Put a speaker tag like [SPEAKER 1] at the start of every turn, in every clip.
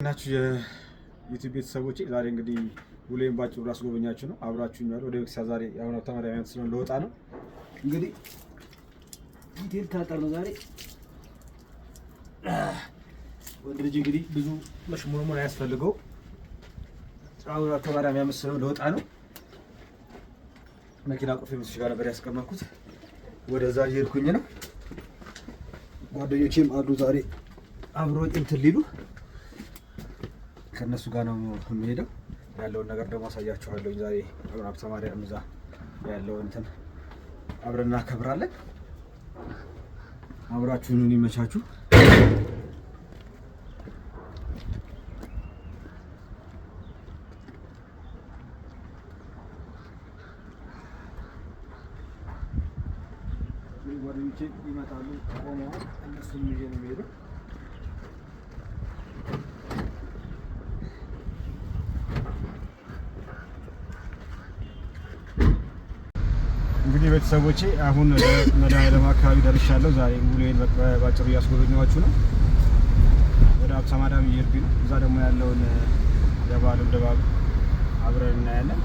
[SPEAKER 1] ናችሁ የ YouTube ቤተሰቦቼ፣ ዛሬ እንግዲህ ውሎዬን ባጭሩ ላስጎበኛችሁ ነው። አብራችሁኝ ያሉ ወደ ቤተክርስቲያን ዛሬ አቡነ ሀብተ ማርያም ስለሆነ ልወጣ ነው። እንግዲህ ሆቴል ታጠር ነው ዛሬ። ወንድ ልጅ እንግዲህ ብዙ መሽሞርሞር አያስፈልገው። አቡነ ሀብተ ማርያም ያመስለው ልወጣ ነው። መኪና ቁልፍ ምስሽ ጋር ነበር ያስቀመጥኩት። ወደዛ እየሄድኩኝ ነው። ጓደኞቼም አሉ ዛሬ አብሮኝ እንትን ሊሉ ከእነሱ ጋር ነው የምሄደው። ያለውን ነገር ደግሞ አሳያችኋለሁ። ዛሬ አቡነ ሀብተ ማርያም እዛ ያለውን እንትን አብረን እናከብራለን። አብራችሁን ይመቻችሁ። ጓደኞቼ ይመጣሉ፣ ቆመዋል። እነሱን ይዤ ነው የምሄደው። እንግዲህ ቤተሰቦቼ አሁን መድኃኔዓለም አካባቢ ደርሻለሁ። ዛሬ ውሎዬን ባጭሩ እያስጎበኘኋችሁ ነው። ወደ ሀብተ ማርያም እየሄድኩኝ ነው። እዛ ደግሞ ያለውን የበዓሉን ድባብ አብረን እናያለን።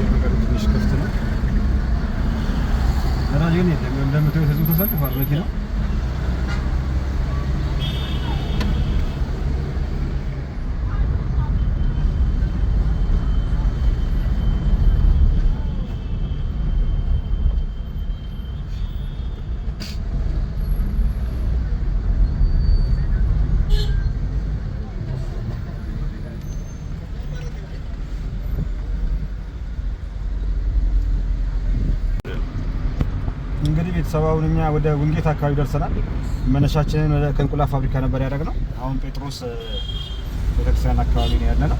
[SPEAKER 1] መንገዱ ትንሽ ክፍት ነው። ነዳጅ ግን የለም። እንደምታዩት ህዝቡ ተሰልፏል መኪናው። እንግዲህ ቤተሰብ አሁን እኛ ወደ ውንጌት አካባቢ ደርሰናል። መነሻችንን ወደ ከእንቁላል ፋብሪካ ነበር ያደረግነው። አሁን ጴጥሮስ ቤተክርስቲያን አካባቢ ነው ያለነው።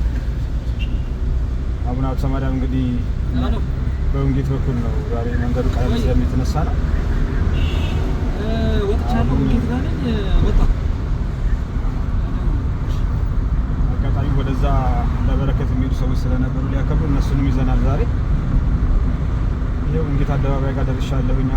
[SPEAKER 1] አቡነ ሀብተ ማርያም እንግዲህ በውንጌት በኩል ነው ዛሬ መንገዱ ቀለል ስለሚተነሳ ነው።
[SPEAKER 2] ወጥቻለሁ። ውንጌት ጋር ነኝ። ወጣ
[SPEAKER 1] አጋጣሚ ወደዛ ለበረከት የሚሄዱ ሰዎች ስለነበሩ ሊያከብሩ እነሱንም ይዘናል ዛሬ። ይኸው ውንጌት አደባባይ ጋር ደርሻለሁኝ።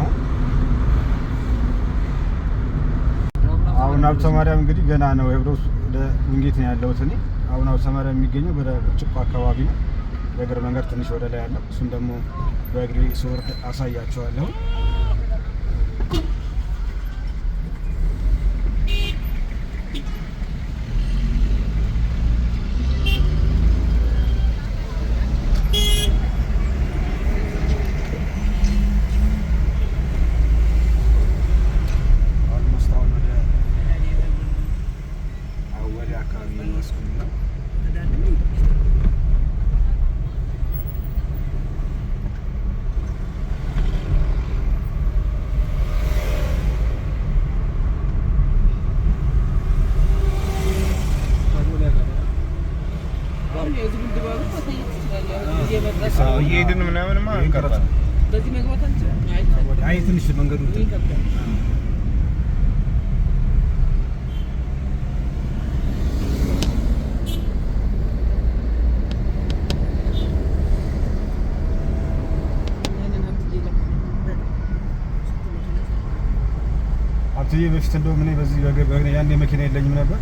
[SPEAKER 1] አሁን ሀብተ ማርያም እንግዲህ ገና ነው። ኤብሮስ ወደ ውንጌት ነው ያለሁት እኔ። አሁን ሀብተ ማርያም የሚገኘው ወደ ብርጭቆ አካባቢ ነው። የእግር መንገድ ትንሽ ወደ ላይ ያለው፣ እሱን ደግሞ በእግሬ ስወርድ አሳያቸዋለሁ። Almost አሁን ወደ አወሌ አካባቢ እየደረስኩኝ ነው።
[SPEAKER 3] እየሄድን ምናምንማ እንቀርጻለን።
[SPEAKER 2] በዚህ መግባት አንችልም።
[SPEAKER 1] አይ ትንሽ መንገዱ እንትን
[SPEAKER 2] ይከብዳል።
[SPEAKER 1] ሀብትዬ በፊት እንደውም እኔ በዚህ በእግሬ ያኔ መኪና የለኝም ነበር፣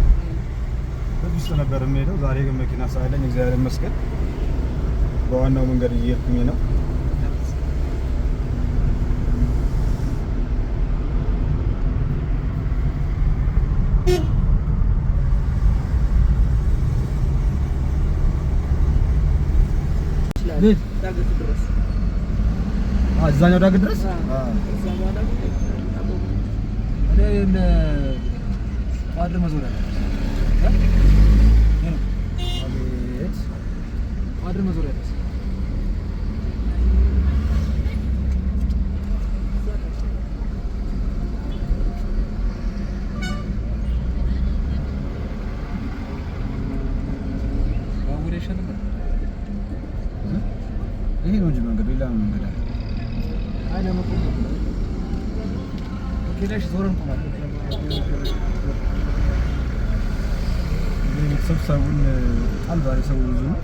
[SPEAKER 1] በዚህ ውስጥ ነበር የምሄደው። ዛሬ ግን መኪና ስላለኝ እግዚአብሔር ይመስገን በዋናው መንገድ እየሄድኩኝ ነው።
[SPEAKER 2] ዳገቱ ድረስ
[SPEAKER 1] እዛኛው ዳገት ድረስ
[SPEAKER 2] እዛ በኋላ
[SPEAKER 4] ቋድር መዞሪያ
[SPEAKER 1] አቤት
[SPEAKER 4] ቋድር መዞሪያ ድረስ ባቡር ይሻል ነበር።
[SPEAKER 1] ይሄ ነው እንጂ መንገዱ ሌላ መንገድ አለ።
[SPEAKER 4] አይ ለመቆም ነው። Okay፣ ዞረን እንቆማለን።
[SPEAKER 1] እንግዲህ ቤተሰብ ሰውን በጣም ዛሬ ሰው ብዙ ነው።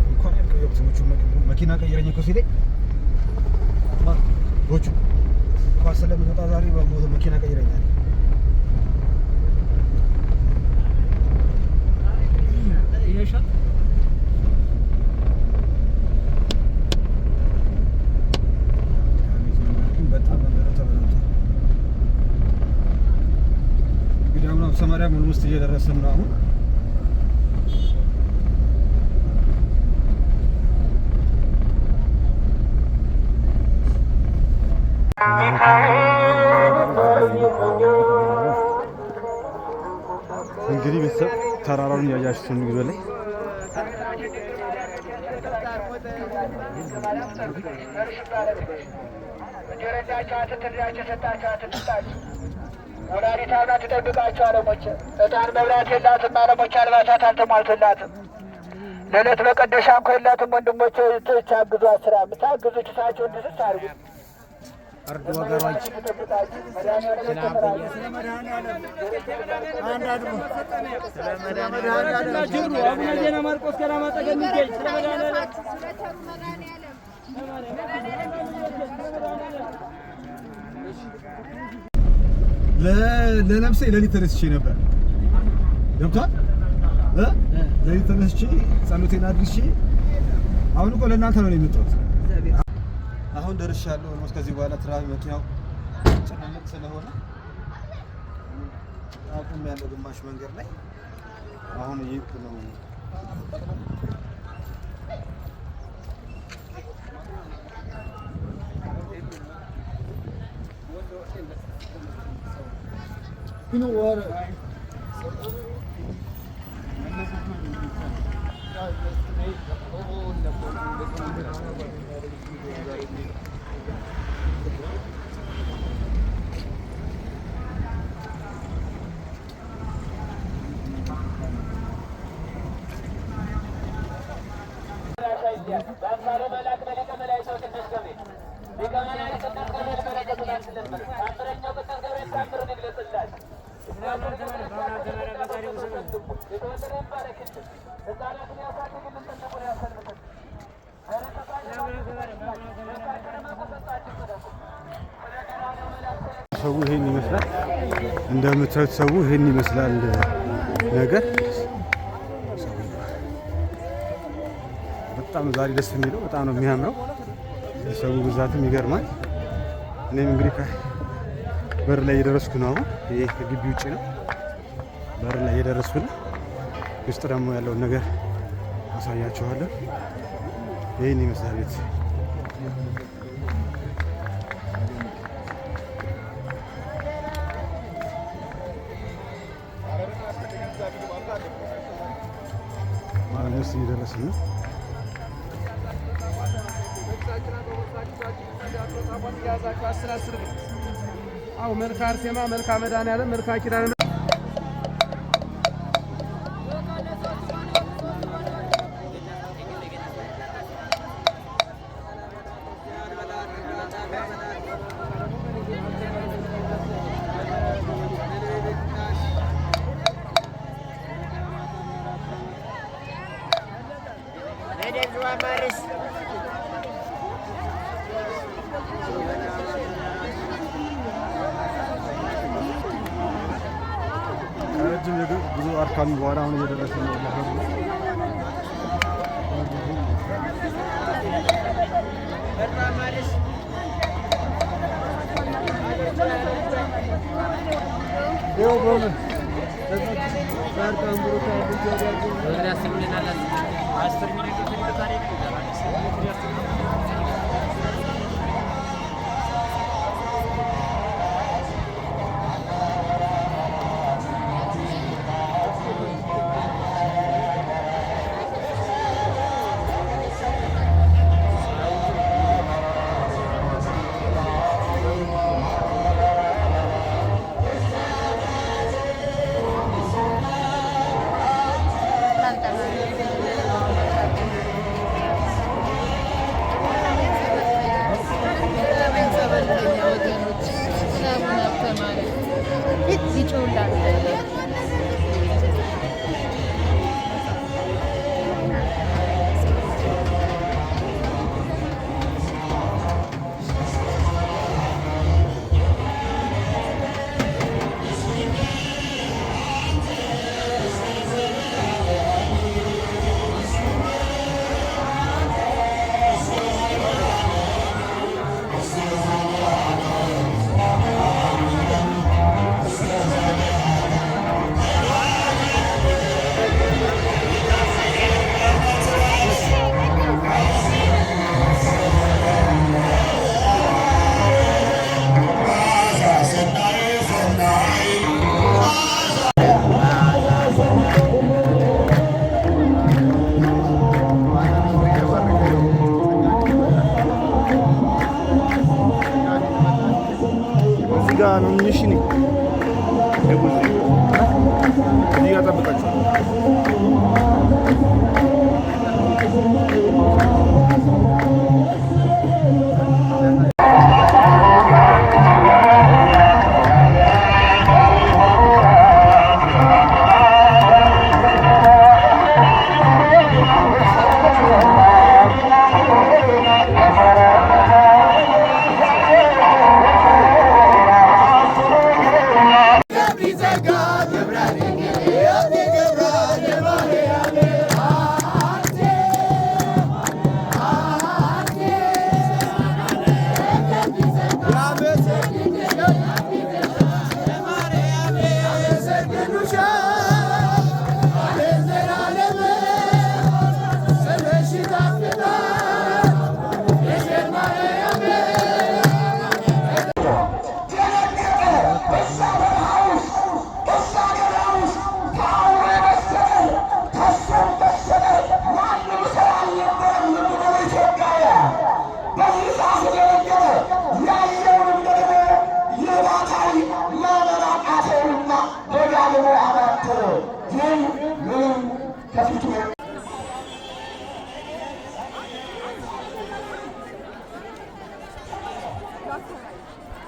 [SPEAKER 1] እንኳን ያልቀየሩት ሰዎቹ መኪና ቀይረኝ እኮ ሲለኝ ጎቹ ኳስ ስለምትመጣ ዛሬ በሞቶ መኪና ቀይረኛል።
[SPEAKER 4] ይሻል።
[SPEAKER 1] በጣም መንገዱ ተበላልቷል። እንግዲህ አሁን ሀብተ ማርያም ውስጥ እየደረስን ነው አሁን። እንግዲህ ቤተሰብ ተራራውን እያያችሁት ነው። እንግዲህ ላይ
[SPEAKER 5] ወላዲተ አምላክ ትጠብቃቸው። አለሞች ዕጣን መብራት የላትም። አለሞች አልባሳት አልተሟልቶላትም። ለዕለት መቀደሻ እንኳ የላትም። ወንድሞች እህቶች አግዟት፣ ስራ የምታግዙ ኪሳቸውን ድስስ አድርጉ።
[SPEAKER 1] እርድ ወገኖች።
[SPEAKER 2] አቡነ ዜና ማርቆስ ገዳም አጠገብ የሚገኝ ስለ መድኃኔዓለም።
[SPEAKER 1] ለነፍሴ ሌሊት ተነስቼ ነበር። ገብቷል እ ሌሊት ተነስቼ ጸሎቴን አድርሼ አሁን እኮ ለእናንተ ነው የመጣሁት። አሁን ደርሻለሁ። Almost ከዚህ በኋላ ትራፊክ መኪናው ጭንቅንቅ ስለሆነ አቁም ያለው ግማሽ መንገድ ላይ አሁን እየሄድኩ ነው።
[SPEAKER 5] በአምሳለ መልአክ በሊቀ መላእክት ቅዱስ ገብርኤል፣ ሊቀ መላእክት ቅዱስ ገብርኤል በረከቱን አንስለበት፣ ታምረኛው ቅዱስ ገብርኤል ታምሩን ይግለጽላችሁ። የተወለደ ይባረክልን፣ ሕፃናትን ያሳድግልን፣ ትልቁን ያሰንብትን።
[SPEAKER 1] ሰው ይሄን ይመስላል። እንደምታዩት ሰው ይሄን ይመስላል ነገር። በጣም ዛሬ ደስ የሚለው፣ በጣም ነው የሚያምረው። የሰው ብዛትም ይገርማል። እኔም እንግዲህ በር ላይ እየደረስኩ ነው። አሁን ይሄ ከግቢ ውጭ ነው። በር ላይ እየደረስኩ ነው። ውስጥ ደግሞ ያለውን ነገር አሳያችኋለሁ። ይህን ይመስላል ቤት። Almost እየደረስን ነው።
[SPEAKER 2] አዎ፣ መልካ አርሴማ፣ መልካ መድኃኔዓለም፣ መልካ ኪዳነ።
[SPEAKER 1] ከረጅም የእግር ጉዞ አድካሚ በኋላ አሁን እየደረስን ነው። ለበሩ ይኸው በምን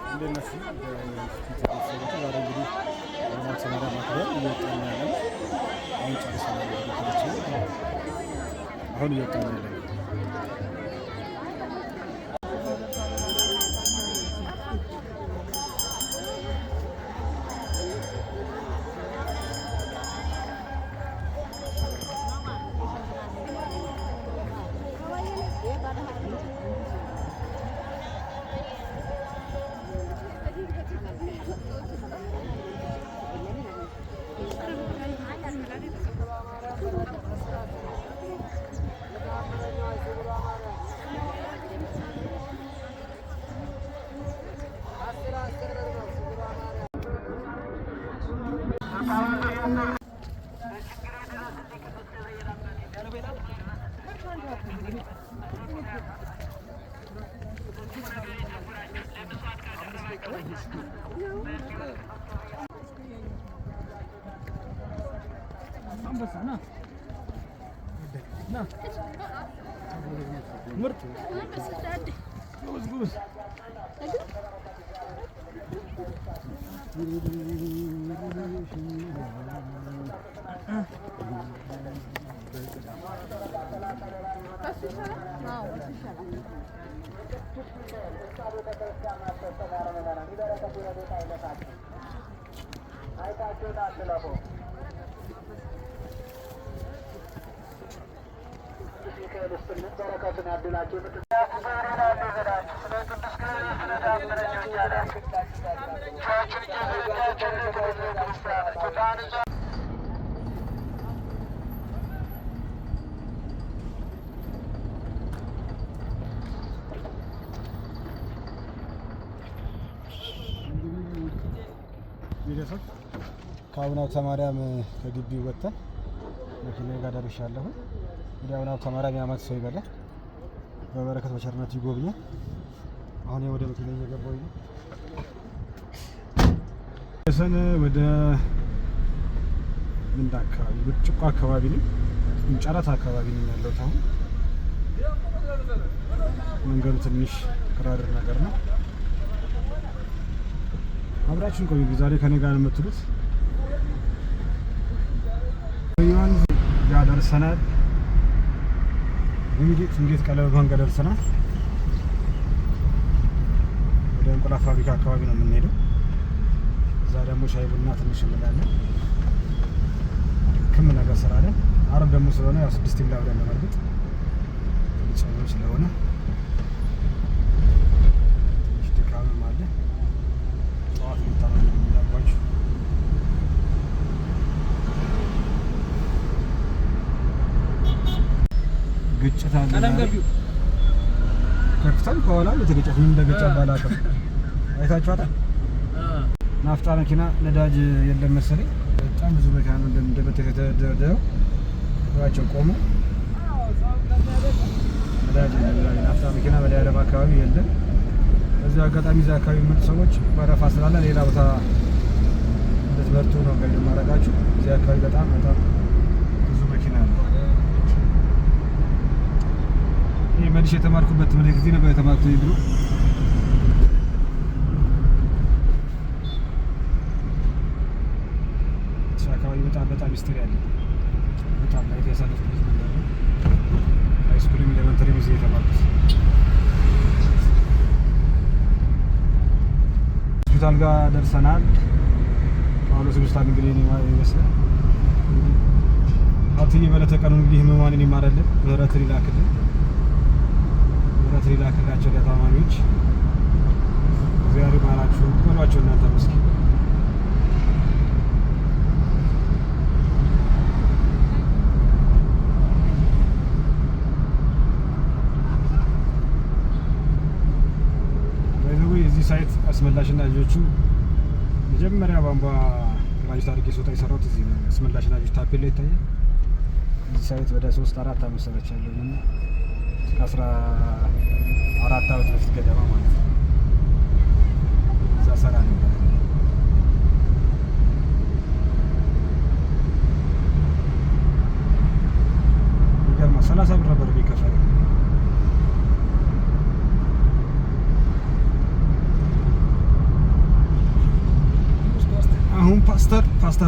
[SPEAKER 1] እንዴት ናችሁ? ቤተሰቦች ዛሬ እንግዲህ አቡነ ማርያም አክብረን እየወጣን ነው ያለነው። አሁን ጨርሰናል። አሁን እየወጣን ነው ያለነው። ምርጥ ጎበዝ ጎበዝ። ቤተሰብ ከአቡነ ሀብተ ማርያም ከግቢው ወጥተን መኪናዬ ጋር ደርሻለሁ። እንግዲህ አቡነ ሀብተ ማርያም የዓመት ሰው ይበላል፣ በበረከት በቸርነቱ ይጎብኛል። አሁን ወደ መኪና እየገባሁኝ ነው። ሰን ወደ ምንዳ አካባቢ ብርጭቆ አካባቢ ነኝ፣ ጨረት አካባቢ ነኝ ያለሁት አሁን። መንገዱ ትንሽ ክራር ነገር ነው። አብራችሁን ቆዩ። ዛሬ ከኔ ጋር የምትሉት ዮሐንስ ጋር ደርሰናል። እንጌት እንጌት ቀለበት መንገድ ደርሰናል። ወደ እንቁላል ፋብሪካ አካባቢ ነው የምንሄደው። እዛ ደግሞ ሻይ ቡና ትንሽ እንላለን። ድክም ነገር ስላለን አርብ ደግሞ ስለሆነ ያው 6 ይብላ ብለን ነው። በእርግጥ ጾም ስለሆነ ትንሽ ድካምም አለ። ጠዋት እንዳልኳችሁ ግጭት አለ። ከፊትም ከኋላ የተገጨ ምን እንደገጨ ባላውቅም አይታችኋታል። ናፍጣ መኪና ነዳጅ የለም መሰለኝ። በጣም ብዙ መኪና ነው እንደምታዩት የተደረደረው። እራቸው ቆሙ። ነዳጅ የለም። ናፍጣ መኪና መድኃኒዓለም አካባቢ የለም። በዚህ አጋጣሚ እዚያ አካባቢ የሚመጡ ሰዎች ወረፋ ስላለ ሌላ ቦታ እንድትመርጡ ነው guide ማድረጋችሁ። እዚህ አካባቢ በጣም በጣም ትንሽ የተማርኩበት ትምህርት ጊዜ ነበር የተማርኩት ድሮ። እሱ አካባቢ በጣም በጣም history አለ። በጣም life ያሳለፍኩበት መንደር ነው። High school ም elementary ም እዚህ የተማርኩት። ሆስፒታል ጋር ደርሰናል። ጳውሎስ ሆስፒታል እንግዲህ ይመስላል። ሀብትዬ በዕለተ ቀኑ እንግዲህ ህመሟንን ይማረልን፣ ምህረትን ይላክልን፣ ምህረትን ይላክላቸው ለታማሚዎች። እግዚአብሔር ይማራችሁ በሏቸው እናንተ እስኪ። By the way እዚህ site አስመላሽና ልጆቹ መጀመሪያ ቧንቧ graduate አድርጌ ስወጣ የሰራሁት እዚህ ነው። አስመላሽና ልጆች ታፔላ ይታያል። እዚህ site ወደ 3-4 ዓመት ሰርቻለሁ እና ከ14 ዓመት በፊት ገደማ ማለት ነው። እዛ ሰራ ነበር። ይገርማል። 30 ብር ነበር የሚከፈለው። አሁን ፓስተር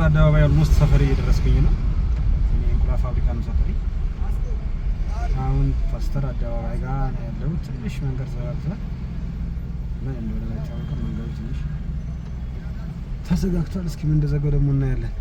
[SPEAKER 1] አደባባይ almost ሰፈሬ እየደረስኩኝ ነው። እኔ እንቁላል ፋብሪካ ነው ሰፈሬ። አሁን ፓስተር አደባባይ ጋር ነው ያለው። ትንሽ መንገድ ተዘጋግቷል። ምን እንደሆነ ባይታወቅም መንገዱ ትንሽ ተዘጋግቷል። እስኪ ምን እንደዘጋው ደግሞ እናያለን።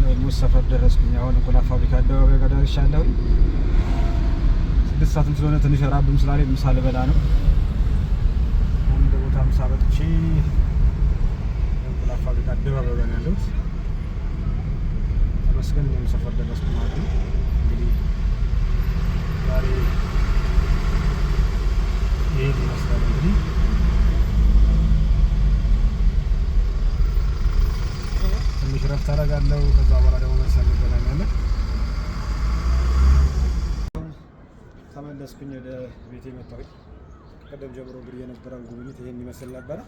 [SPEAKER 1] Almost ሰፈር ደረስኩኝ። አሁን እንቁላል ፋብሪካ አደባባይ ጋር ደርሻለሁ። 6 ሰዓትም ስለሆነ ትንሽ ራብም ስላለኝ ምሳ ልበላ ነው። አንድ ቦታ ምሳ በልቼ እንቁላል ፋብሪካ አደባባይ ጋር ነው ያለሁት። ተመስገን እኔም ሰፈር ደረስኩ ማለት ነው። እንግዲህ ዛሬ ይሄን ይመስላል። እንግዲህ ትንሽ ረፍት አደርጋለሁ። ከዛ በኋላ ደግሞ መልሰን እንገናኛለን። ተመለስኩኝ ወደ ቤቴ መጣሁኝ። ከቀደም ጀምሮ እንግዲህ የነበረን ጉብኝት ይሄን ይመስል ነበረ።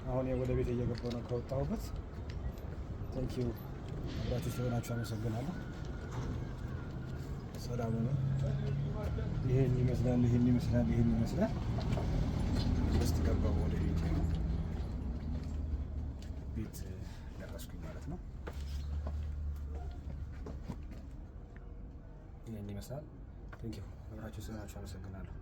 [SPEAKER 1] አሁን ወደ ቤቴ እየገባሁ ነው ከወጣሁበት። Thank you፣ አብራችሁ ስለሆናችሁ አመሰግናለሁ። ሰላም ነው። ይሄን ይመስላል፣ ይሄን ይመስላል፣ ይሄን ይመስላል። ውስጥ ገባሁ ወደ ቤቴ፣ ቤት ደረስኩኝ ማለት ነው። ይሄን ይመስላል። Thank you፣ አብራችሁ ስለሆናችሁ አመሰግናለሁ።